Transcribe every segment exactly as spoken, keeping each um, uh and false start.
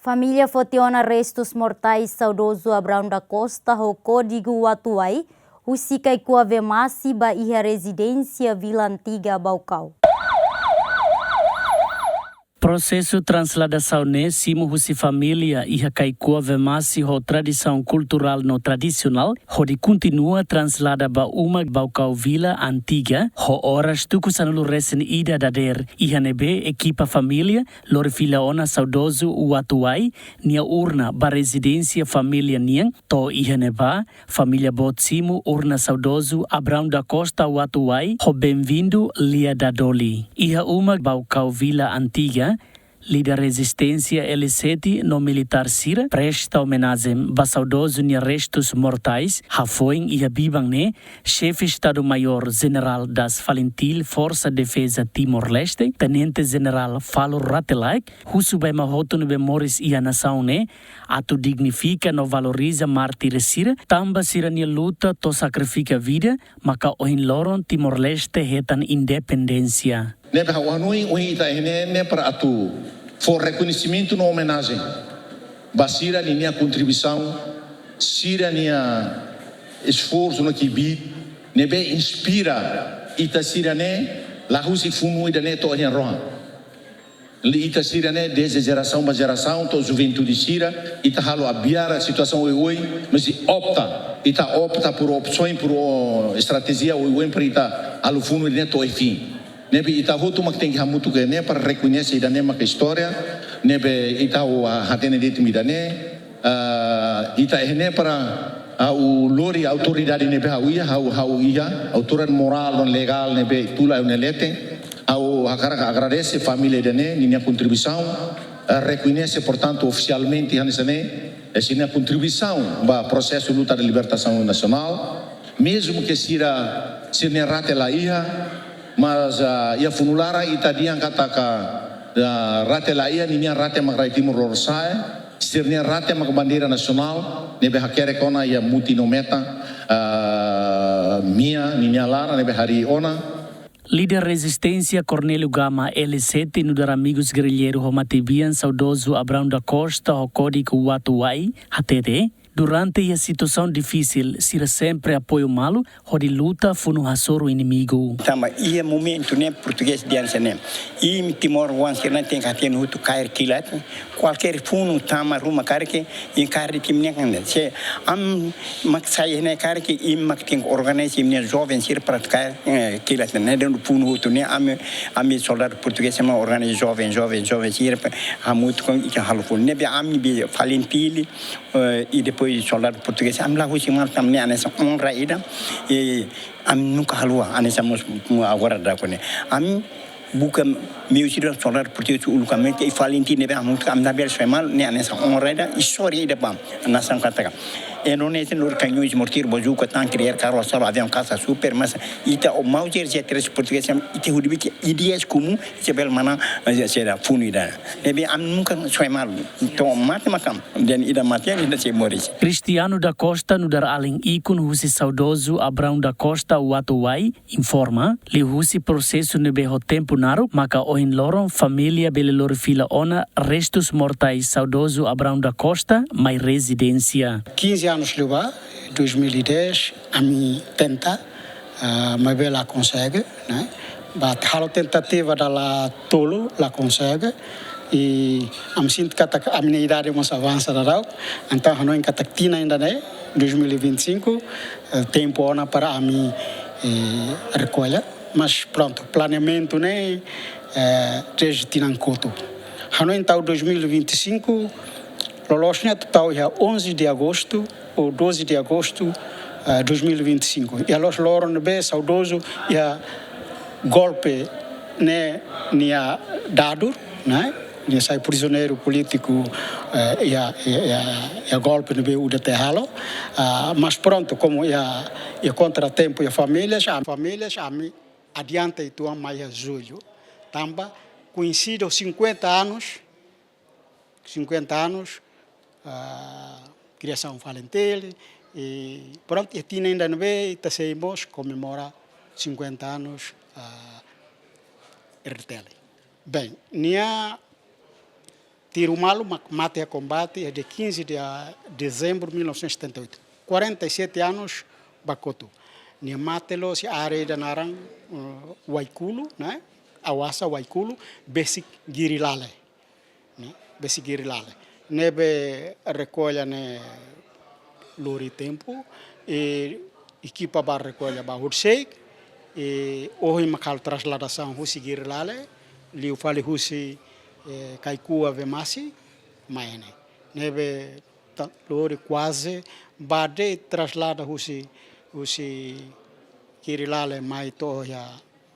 Família foti ona restus mortais saudozu Abraão da Costa ho kódigu Watuwai, husi Kaikua Vemasi ba iha rezidénsia Vila Antiga Baucau. Prosesu transladasaun ne'e simu husi família iha Kaikua Vemasi ho tradisaun kulturál no tradisionál, hodi kontinua translada ba uma Baucau Vila Antiga, ho oras tuku sanulu-resin-ida dadeer, iha ne'ebé ekipa família lori fila ona saudozu Watuwai nia urna ba rezidénsia família nian, to'o iha ne'ebá, família boot simu urna saudozu Abraão da Costa Watuwai ho benvindu lia da Doli. Iha uma Baucau Vila Antiga, líder rezisténsia L sete no militár sira presta omenajen ba saudozu nia restus mortais, hafoin iha biban ne'e, Xefe Estadu-Maiór Jenerál das FALINTIL Forsa Defeza Timor-Leste, Tenente Jenerál Falur Rate Laek, husu ba ema hotu ne'ebé moris iha nasaun ne'e, atu dignifika no valoriza mártir sira, tanba sira-nia luta to'o sakrifika vida, maka ohin loron Timor-Leste hetan independénsia. Ne'ebé ha'u hanoin, ohin ita iha ne'e, ne'e para atu fó rekoñesimentu no omenajen ba sira-nia kontribuisaun, sira-nia esforsu no kbiit, ne'ebé inspira ita sira-ne'e, la husi funu ida-ne'e to'o nia rohan. Liu ita sira-ne'e, dezde jerasaun ba jerasaun, to'o juventude sira, ita halo abiar situasaun oioin, mas opta, ita opta por opsaun, por, oh, estratéjia oioin para ita halo funu ne'e to'o fin. Ne'ebé ita hotu mak tenke hamutuk iha ne'e para rekoñese ida-ne'e maka istória, ne'ebé ita ho, ah, hatene de'it ida-ne'e, ah, ita iha ne'e para, ah, ha'u lori autoridade ne'ebé ha'u iha, ha'u, ha'u iha, autoridade morál no legál ne'ebé tula ha'u-nia leten, ha'u hakarak agradese família ida-ne'e, ninia kontribuisaun, ah, rekoñese, portantu, ofisialmente, hanesan ne'e, eh, sira-nia kontribuisaun ba prosesu luta de libertasaun nasionál, mezmu ke sira, sira-nia rate la iha, mas, ah, iha funu laran ita dehan katak, ah, rate la iha, ninia rate mak rai Timor Lorosa'e, sira-nia rate mak bandeira nasionál, ne'ebé hakerek ona iha mutin no metan, ah, mean ninia laran ne'ebé harii ona. Líder rezisténsia Cornélio Gama, L sete, nu'udar Amigos Guerrilheiro ho matebian saudozu Abraão da Costa ho kódigu Watuwai, hatete, durante iha situasaun difisil, sira sempre apoiu malu, hodi luta funu hasoru inimigu. Tanba iha momentu ne'e portugés dehan hanesan ne'e: imi timoroan sira-ne'e tenke hatene hotu kaer kilat, kualkér funu tama ruma karik, imi kaer de'it imi-nia kan. Se ami mak sai ne'e karik, imi mak tenke organiza imi-nia joven sira para kaer, eh, kilat ne'e, dehan funu hotu ne'e, ami, ami soldadu portugés mak organiza joven, joven, joven sira para hamutuk ho ita halo funu. Ne'ebé ami be FALINTIL, eh, i depois soldadu portugés, ami la husik malu tanba ne'e hanesan onra ida, i ami nunka haluha, hanesan mós, mós agora daudaun ne'e. Ami buka meius ida soldadu portugés uluk ami, i FALINTIL ne'ebé ami, ami labele soe malu, ne'e hanesan onra ida, istória ida ba nasaun katak Indonézia lori kañóns, mortír, bazuka, tanke, R K, aviaun kaza super, mas ita ho Mauser, G três portugés, ita hodi biki ideias komún, ita bele manán, eh, sira funu ida. Ne'ebé ami nunka soe malu. To'o mate mak ami, dehan ida mate, ida sei moris. Cristiano da Costa, nu'udar alin ikun husi saudozu Abraão da Costa Watuwai, informa, liuhusi prosesu ne'ebé ho tempu naruk, maka ohin loron família bele lori fila ona restus mortais saudozu Abraão da Costa mai rezidénsia. Quinze anos liubá, dois mil e dez, ami tenta, ah, maibé la konsege, ne'e? Ba halo tentativa dala tolu, la konsege. I ami sente katak ami-nia idade mós avansa daudaun. Entaun, hanoin katak tinan ida-ne'e, dois mil e vinte e cinco, eh, tempu ona para ami, eh, rekolla. Mas prontu, planeamentu ne'e, eh, dezde tinan kotuk. Hanoin tau dois mil e vinte e cinco, loloos ne'e atu tau iha onze de agosto ou doze de agosto, eh, dois mil e vinte e cinco. Iha loos loron ne'ebé saudozu iha golpe ne'e nia dadur, ne'e? Nia sai prizioneiru polítiku, eh, iha, iha, iha, iha golpe ne'ebé U D T halo. Ah, mas prontu, komu iha, iha kontratempu iha famílias, a, famílias, ami adianta uitoan mai iha jullu. Tanba koinside cinquenta anos, cinquenta anos, ah, kriasaun FALINTIL, i prontu, iha tinan ida-ne'ebé ita sei mós komemora cinquenta anos, ah, R T L. Bem, nia Tiru Malu mak mate iha kombate iha dia quinze de dezembro de mil novecentos e setenta e oito. Quarenta e sete anos ba kotuk. Nia mate loloos iha área ida naran, eh, Waikulu, ne'e? Awasa Waikulu, besik Girilale. Ne'e? Besik Girilale. Ne'ebé rekolla ne'e lori tempu, i ekipa ba rekolla ba horisehik, i ohin mak halo trasladasaun husi Girilale, liu fali husi, eh, Kaikua Vemasi, mai ne'e. Ne'ebé ta-, lori kuaze ba de'it traslada husi, husi Girilale mai to'o iha,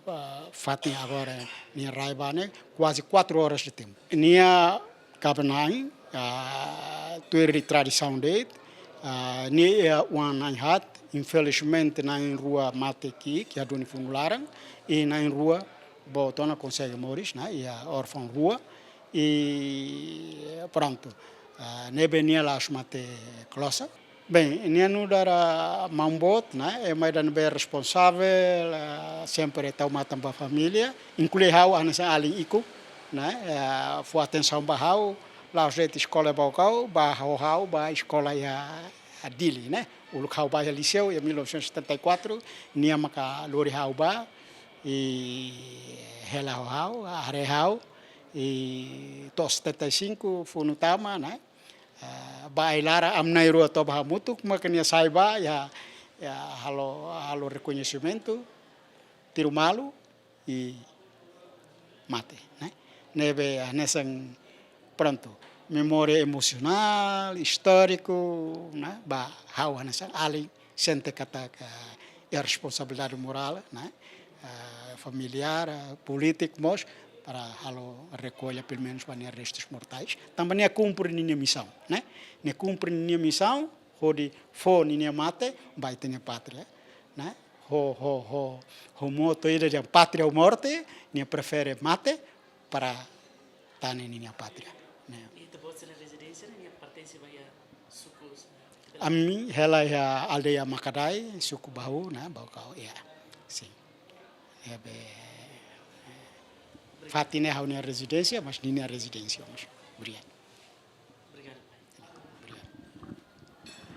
ah, fatin agora nia rai ba ne'e, kuaze quatro horas de tempu. Nia kaben-na'in, ah, tuir tradisaun de'it, ah, nia iha oan na'in haat, infelizmente na'in rua mate ki'ik iha duni funu laran, i na'in rua boot ona konsege moris, ne'e, iha órfaun rua, i prontu. Ah, ne'ebé nia la'ós mate klosak. Bem, nia nu'udar maun-boot, ne'e, ema ida ne'ebé responsavel, ah, sempre tau matan ba família, inklui ha'u hanesan alin ikun, ne'e, ah, fó atensaun ba ha'u, la'ós de'it eskola Baucau, ba ho ha'u ba eskola iha Dili, ne'e. Uluk ha'u ba iha liseu iha mil novecentos e setenta e quatro, nia maka lori ha'u ba, i hela ho ha'u, haree ha'u, i to'o setenta e cinco funu tama, ne'e. Eh, ba ai-laran ami na'in rua toba hamutuk, maka nia sai ba, iha, iha halo, halo rekoñesimentu, Tiru Malu, i mate, ne'e? Ne'ebé hanesan, prontu, memória emosionál, istóriku, ne'e? Ba ha'u hanesan alin sente katak, eh, iha responsabilidade morál, ne'e? Eh, familiár, eh, polítiku mós, para halo rekolla pelumenus ba nia restus mortais. Tanba nia kumpre ninia misaun, ne'e? Nia kumpre ninia misaun, hodi fó ninia mate ba ita-nia pátria, ne'e? Ho, ho, ho, ho moto ida dehan pátria ou morte, nia prefere mate para tane ninia pátria, ne'e? I ita-boot sira-nia rezidénsia ne'e nia pertense ba iha suku? Ami hela iha aldeia Makadai, suku Bahu, ne'e, Baucau, iha. Sin. Ne'ebé, eh, fatin ne'e ha'u-nia rezidénsia, mas ninia rezidénsia mós. Obrigadu.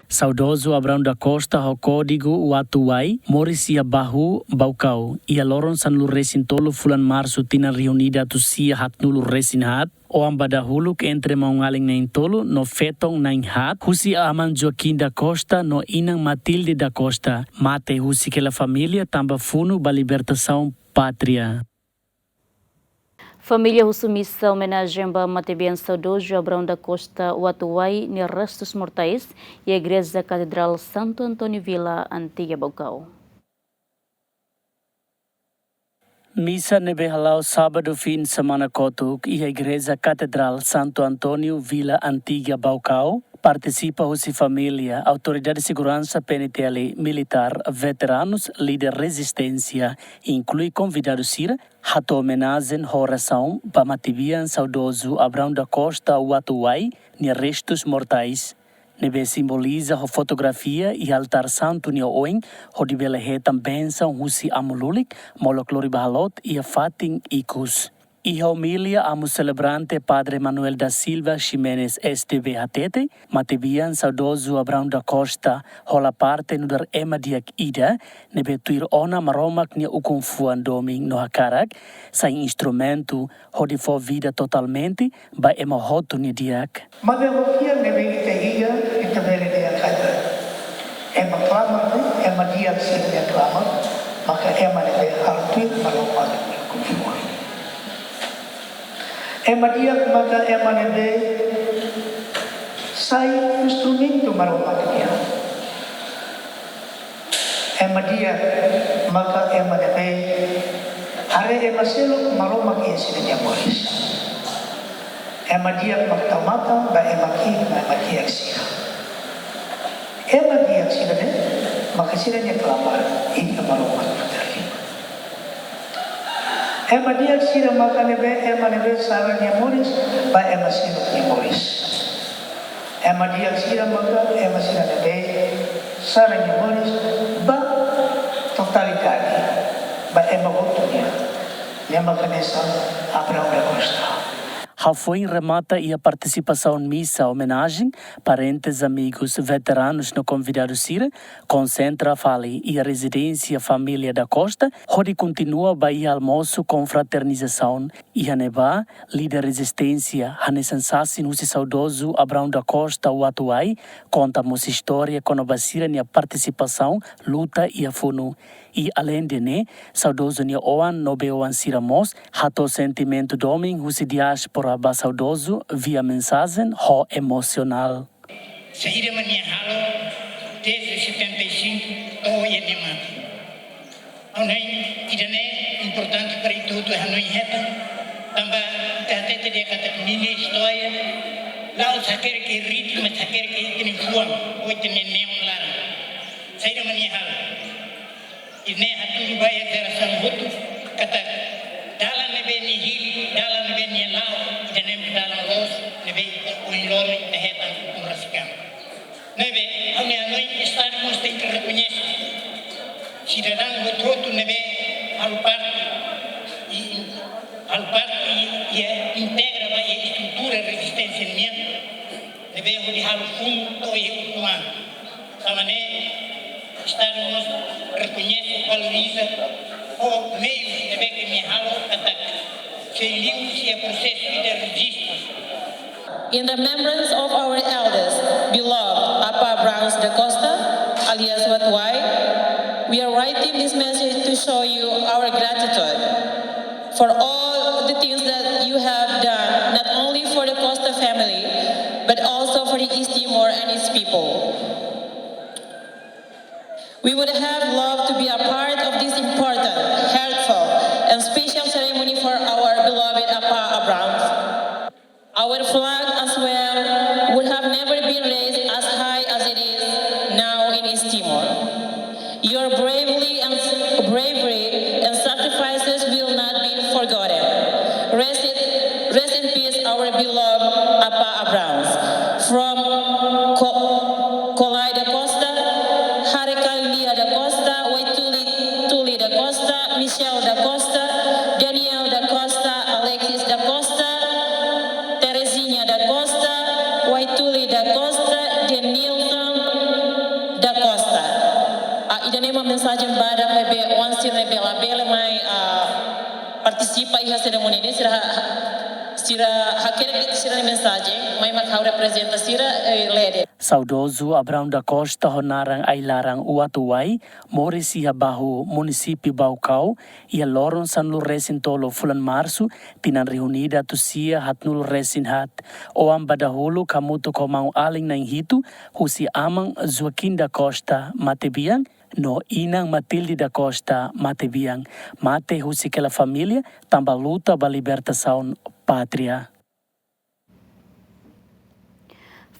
Saudozu Abrão da Costa ho kódigu Watuwai, moris iha Bahu, Baucau, iha loron sanulu-resin-tolu fulan Marsu tinan rihun ida atus sia haatnulu-resin-haat, oan ba dahuluk entre maun-alin na'in-tolu no feton na'in-haat, husi aman Joaquim da Costa no inan Matilde da Costa, mate husik hela família tanba funu ba libertasaun pátria. Família husu misa omenajen ba matebian saudozu Abrão da Costa Watuwai nia restus mortais iha Igreja Katedrál Santo António Vila Antiga Baucau. Misa ne'ebé hala'o sábadu fin semana kotuk iha Igreja Katedrál Santo António Vila Antiga Baucau, partisipa husi família, autoridade seguransa P N T L, militár, veteranus, líder rezisténsia, inklui konvidadu sira, hato'o omenajen ho orasaun ba matebian saudozu Abrão da Costa Watuwai nia restus mortais, ne'ebé simboliza ho fotografia iha altár santu nia oin, hodi bele hetan bensaun husi amu lulik, molok lori ba halot iha fatin ikus. Iha omilia, amu selebrante Padre Manuel da Silva Ximenes, S D B, hatete, matebian saudozu Abrão da Costa hola parte nu'udar ema di'ak ida ne'ebé tuir ona Maromak nia ukun-fuan domin no hakarak, sai instrumentu hodi fó vida totalmente ba ema hotu nia di'ak. Maibé ho fiar ne'ebé ita iha, ita bele dehan katak ema klamar ne'e, ema di'ak sira-nia klamar, maka ema ne'ebé halo tuir Maromak nia ukun-fuan. Ema di'ak maka ema ne'ebé sai instrumentu Maromak nian. Ema di'ak maka ema ne'ebé haree ema seluk Maromak iha sira-nia moris. Ema di'ak mak tau matan ba ema ki'ik no ema di'ak sira. Ema di'ak sira-ne'e maka sira-nia klamar iha Maromak nia liman. Ema di'ak sira maka ne'ebé, ema ne'ebé sara nia moris ba ema seluk nia moris. Ema di'ak sira maka ema sira ne'ebé sara nia moris ba totalidade, ba ema hotu nian. Ne'e maka hanesan Abrão da Costa. Hafoin remata iha partisipasaun misa omenajen, parentes, amigus, veteranus no konvidadu sira konsentra fali iha rezidénsia família da Costa, hodi kontinua ba iha almosu konfraternizasaun. Iha ne'ebá, líder rezisténsia hanesan sasin husi saudozu Abraão da Costa Uatuai konta mós istória kona-ba sira-nia partisipasaun luta iha funu. I aleinde ne'e, saudozu nia oan no bei-oan sira mós hato'o sentimentu domin husi diáspora ba saudozu via mensajen ho emosionál. Saida mak nia halo desde setenta e cinco to'o iha nia mate. Ha'u hanoin ida-ne'e importante para ita hotu hanoin hetan, tanba ita hatete dehan katak ninia istória la'ós hakerek iha ritmu, mas hakerek iha ita-nia fuan, ou ita-nia neon laran. Saida mak nia halo? Ida-ne'e hatudu ba iha jerasaun hotu katak dalan ne'ebé nia hili, dalan ne'ebé nia la'o, ida-ne'e mak dalan loos ne'ebé ohin loron ita hetan no rasik an. Ne'ebé, ha'u-nia hanoin, Estadu mós tenke rekoñese sidadaun hotu-hotu ne'ebé halo parte, i, halo parte i, i integra ba iha estrutura rezisténsia nian, ne'ebé hodi halo funu to'o iha ultimu an. Tanba ne'e, Estadu mós rekoñese, valoriza ho meius ne'ebé ke nia halo katak sei liu husi prosesu ida rejistu. In remembrance of our eldest, beloved Apá Abraão da Costa, alias Uatuai, we are writing this message to show you our gratitude for all the things that you have done, not only for the Costa family, but also for the East Timor and its people. We would have loved to be a part of this important, heartfelt, and special ceremony for our beloved Apá Abraão. Our flag as well would have never been raised as high as it is now in East Timor. Your bravely and bravery and sacrifices will not be forgotten. Rest in, rest in peace, our beloved Apá Abraão. From Ko-, Kolai da Costa, Harry Kalia da Costa, Waituli, Tuli da Costa, Michel da Costa, Daniel da Costa, Alexis da Costa, Terezinha da Costa, Waituli da Costa, Denilson da Costa. Ah, ida-ne'e mak mensajen badak ne'ebé oan sira ne'ebé labele mai, ah, partisipa iha serimónia ne'e, sira ha-, sira hakerek de'it sira-nia mensajen, mai mak ha'u reprezenta sira, eh, lee de'it. Saudozu Abraão da Costa ho naran ai-laran Uatuai, moris iha Bahu, munisípiu Baucau, iha loron sanulu-resin-tolu fulan Marsu, tinan rihun ida atus sia haatnulu-resin-haat. Oan ba dahuluk hamutuk ho maun-alin na'in-hitu, husi aman Joaquim da Costa Matebian, no inan Matilde da Costa Matebian, mate husik hela família, tanba luta ba libertasaun pátria.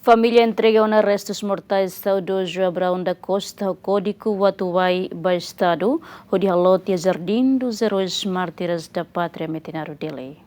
Família entrega ona restus mortais saudozu Abraão da Costa ho kódigu Uatuai ba Estadu, hodi halo tiha Jardim dos Heróis Mártires da Pátria Metinaro, Dili.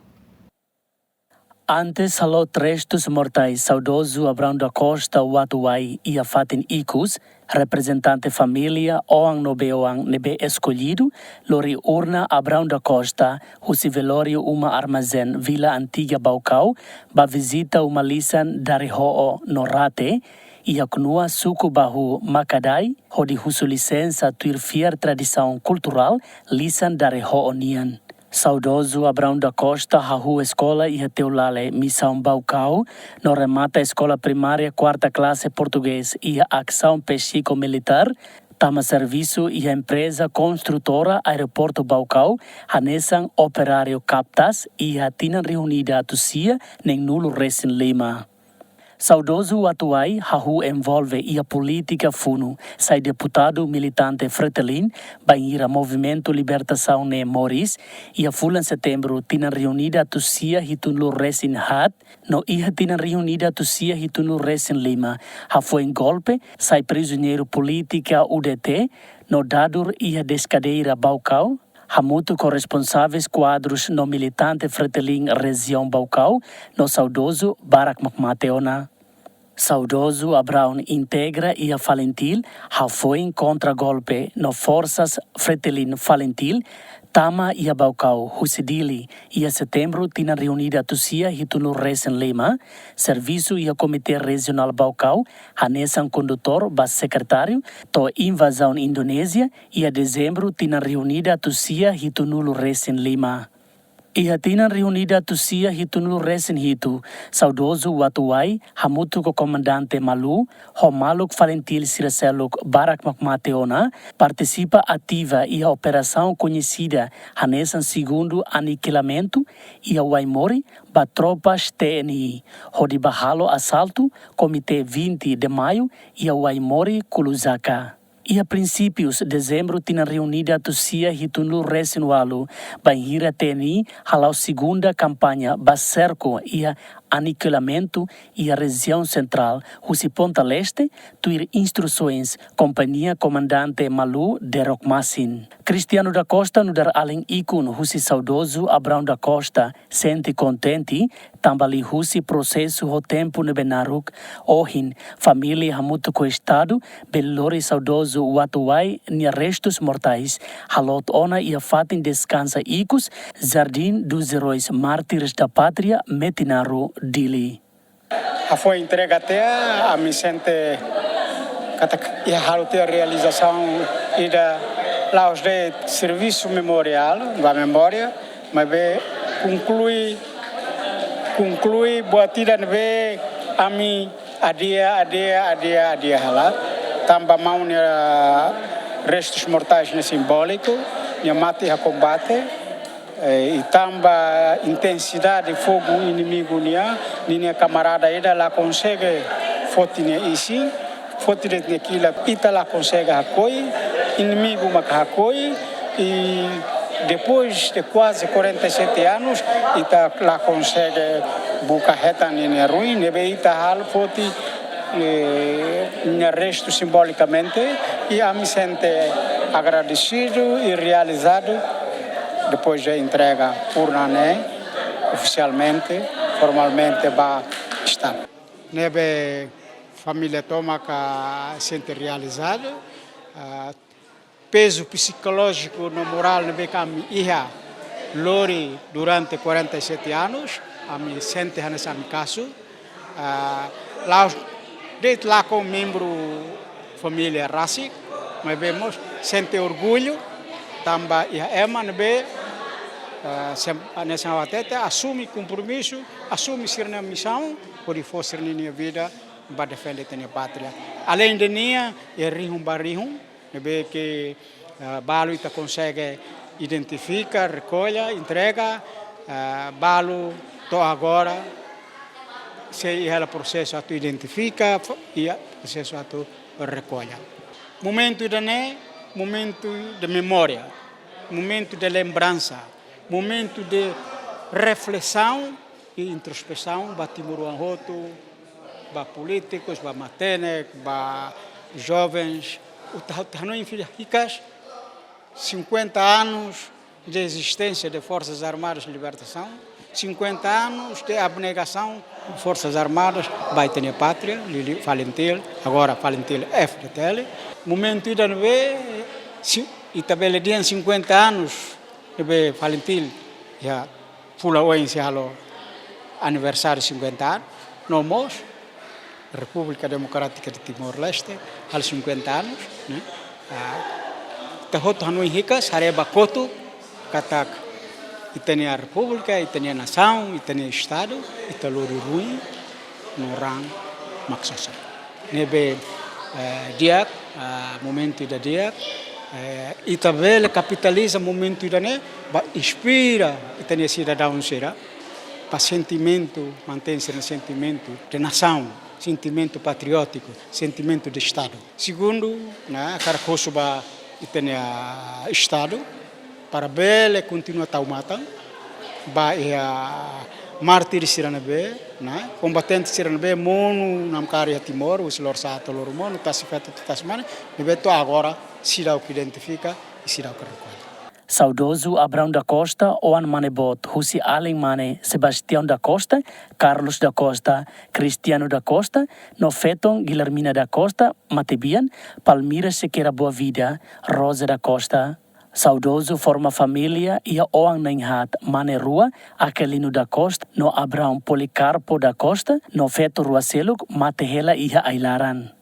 Antes halo restus mortais saudozu Abraão da Costa Uatuai iha fatin ikus, reprezentante família, oan no bei-oan ne'ebé eskollidu, lori urna Abraão da Costa husi velóriu Uma Armazém, Vila Antiga, Baucau, ba vizita uma lisan Dareho'o no Rate, iha knua suku Bahu Makadai, hodi husu lisensa tuir fiar tradisaun kulturál lisan Dareho'o nian. Saudozu Abraão da Costa hahú eskola iha Teulale, Misaun Baucau, no remata eskola primária kuarta klase portugés iha Ação Peshiko Militar, tama servisu iha empreza konstrutora Aeroportu Baucau, hanesan operáriu kaptás iha tinan rihun ida atus sia neenulu-resin-lima. Saudozu Uatuai hahú envolve iha polítika funu, sai deputadu militante Fretilin, bainhira movimentu libertasaun ne'e moris, iha fulan Setembru tinan rihun ida atus sia hitunulu-resin-haat, no iha tinan rihun ida atus sia hitunulu-resin-lima, hafoin golpe, sai prisioneiru polítika U D T, no dadur iha Deskadeira Baucau, hamutuk ho responsaveis kuadrus no militante Fretilin rejiaun Baucau, no saudozu barak mak mate ona. Saudozu Abraão integra iha Falintil, hafoin kontra-golpe no forsas Fretilin Falintil, tama iha Baucau husi Dili iha Setembru tinan rihun ida atus sia hitunulu resin lima, servisu iha Komité Rejionál Baucau hanesan kondutór ba sekretáriu to'o invazaun Indonézia iha Dezembru tinan rihun ida atus sia hitunulu resin lima. Iha tinan rihun ida atus sia hitunulu resin hitu, saudozu Watuwai hamutuk ho komandante Malu, ho maluk FALINTIL sira seluk barak mak mate ona, partisipa ativa iha operasaun koñesida hanesan Segundu Anihilamentu iha Waimori ba tropas T N I, hodi ba halo asaltu Komité vinte de Maio iha Waimori, Kuluzaka. Iha prinsípius Dezembru tinan rihun ida atus sia hitunulu resin ualu, bainhira T N I hala'o segunda kampaña ba serku iha Anihilamentu iha rejiaun sentrál husi Ponta Leste, tuir instrusoens kompañia komandante Malu Derok Masin. Cristiano da Costa nu'udar alin ikun husi saudozu Abraão da Costa sente kontente tanba liuhusi prosesu ho tempu ne'ebé naruk, ohin família hamutuk ho Estadu bele lori saudozu Watuwai nia restus mortais, halot ona iha fatin deskansa ikus, Jardim dos Heróis Mártires da Pátria, Metinaro, Dili. Hafoin entrega tiha, ami sente katak iha halo tiha realizasaun ida la'ós de'it servisu memoriál, ba memória, maibé konklui, konklui buat ida ne'ebé ami adia, adia, adia, adia hela, tanba maun nia restus mortais ne'e simbóliku, nia mate iha kombate, eh, i tanba intensidade fogu inimigu nian, ninia kamarada ida la konsege foti nia isin, foti de'it nia kilat, ita la konsege hakoi, inimigu maka hakoi, i depois de quase quarenta e sete anos, ita la konsege buka hetan ninia ruin, ne'ebé ita halo foti, eh, nia restu simbolikamente, i ami sente agradesidu i realizadu depois de entrega urna ne'e ofisialmente, formalmente ba Estadu. Ne'ebé família tomak sente realizadu, ah, pezu psikolójiku no morál ne'ebé ke ami iha lori durante quarenta e sete anos, ami sente hanesan ami kasu, ah, la'ós de'it lakon membru família rasik, maibé mós sente orgullu, tanba iha ema ne'ebé, ah, sem-, hanesan ha'u hatete, asume kompromisu, asume sira-nia misaun, hodi fó sira-nia vida ba defende ita-nia pátria. Além de nia, iha rihun ba rihun, ne'ebé ke, ah, balu ita konsege identifika, rekolla, entrega, ah, balu to'o agora sei iha hela prosesu atu identifika, fo-, iha prosesu atu rekolla. Momentu ida-ne'e, momentu de memória, momentu de lembransa, momentu de reflesaun i introspesaun ba timoroan hotu, ba polítikus, ba matenek, ba jovens. Ita, ita hanoin fila hikas, cinquenta anos de existência de Forças Armadas de Libertação, cinquenta anos de abnegação Forças Armadas ba ita-nia pátria, liuliu FALINTIL, agora FALINTIL F-FDTL. Momentu ida ne'ebé, si, ita bele dehan cinquenta anos ne'ebé FALINTIL, iha fulan oin sei halo aniversáriu cinquenta anos, no mós República Democrática de Timor-Leste halo cinquenta anos, ne'e? Ah, ita hotu hanoin hikas, haree ba kotuk, katak ita-nia repúblika, ita-nia nasaun, ita-nia estadu, ita lori ruin, no raan mak sosa. Ne'ebé, eh, di'ak, ah, momentu ida di'ak, eh, ita bele kapitaliza momentu ida-ne'e, ba inspira ita-nia sidadaun sira, ba sentimentu, mantein sira-nia sentimentu de nasaun, sentimentu patriótiku, sentimentu de estadu. Segundu, ne'e, hakarak husu ba ita-nia estadu, para bele kontinua tau matan ba iha mártir sira ne'ebé, ne'e, kombatente sira ne'ebé monu namkari iha Timor, husi lorosa'e to'o loromonu, tasi feto to'o tasi mane, ne'ebé to'o agora seidauk identifika i seidauk rekolla. Saudozu Abraão da Costa, oan mane boot husi alin mane Sebastião da Costa, Carlos da Costa, Cristiano da Costa, no feton Guilhermina da Costa, matebian, Palmira Sequeira Boavida, Rosa da Costa, Saudozu forma família iha oan na'in haat, mane rua, Aquilino da Costa no Abraão Policarpo da Costa, no feto rua seluk mate hela iha ai-laran.